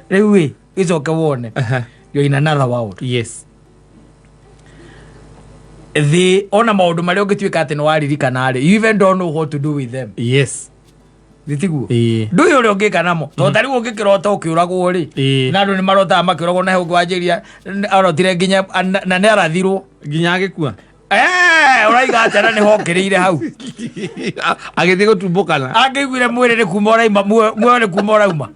Rĩu ĩ gĩcoke wone you're in another world. Thĩ ona maũndũ marĩa ũngĩtuĩka atĩ nĩ waririkana rĩ, you even don't know what to do with them. Gĩtiguo? Ndũĩ ũrĩa ũngĩka namo, tondũ ta rĩu ũngĩkĩrota ũkĩũragwo rĩ, na andũ nĩ marotaga makĩũragwo, na he ũngĩ wanjĩria arotire nginya na nĩ arathirwo. Nginya agĩkua. Eh, ũraiga atĩa na nĩ hokĩrĩire hau? Agĩthiĩ gũtumbũkana. Angĩiguire mwĩrĩ nĩ kuma ũraima, muoyo nĩ kuma ũrauma.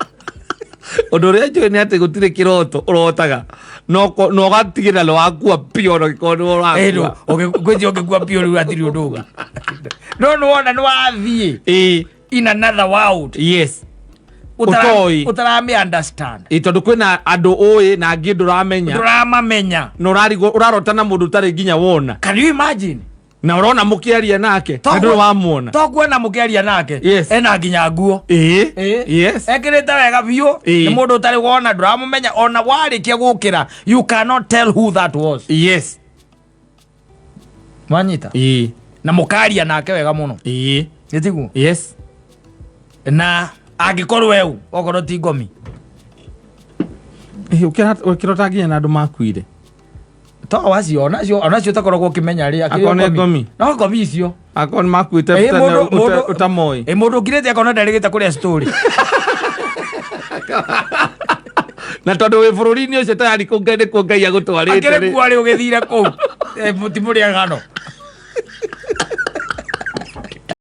Ũndũ ũrĩa njũĩ nĩ atĩ gũtirĩ kĩroto ũrotaga na ũgatigĩrĩra nĩ wakua biũ ona ũngĩkorwo nĩ ũrakua. Ngwĩciria ũngĩkua biũ rĩu hatirĩ ũndũ ũngĩ, no nĩ wona nĩ wathiĩ in another world. Ũtoĩ. Ũtaramĩ understand. Ĩĩ, tondũ kwĩna andũ ũĩ na angĩ ndũramenya. Ndũramamenya. Na ũrarigwo ũrarota na mũndũ ũtarĩ nginya wona. Can you imagine? Na ũrona mũkĩaria nake na ndũrĩ wamuona. To kuona mũkĩaria nake. Ena nginya nguo. Ekĩrĩte wega biũ. Nĩ mũndũ ũtarĩ wona, ndũramũmenya ona warĩkia gũkĩra, you cannot tell who that was. Wanyita? Na mũkaria nake wega mũno. Gĩtiguo? Na angĩkorwo eu okorwo ti ngomi. Ĩĩ, ũkĩrota nginya na andũ makuire. To wacio onacio onacio ũtakoragwo ũkĩmenya rĩ, akĩrĩ Akorwo nĩ ngomi. No ngomi icio. Akorwo nĩ makuĩte Ĩĩ, tene ũtamoĩ. Ĩ mũndũ ũkirĩte akona ndarĩgĩte kũrĩa story. Na tondũ wĩ bũrũri-inĩ ũcio tayari kũ Ngai nĩkuo Ngai agũtwarĩte Akĩrĩ rĩ. kuo rĩ ũgĩthire kũu. Ti mũrĩ agano.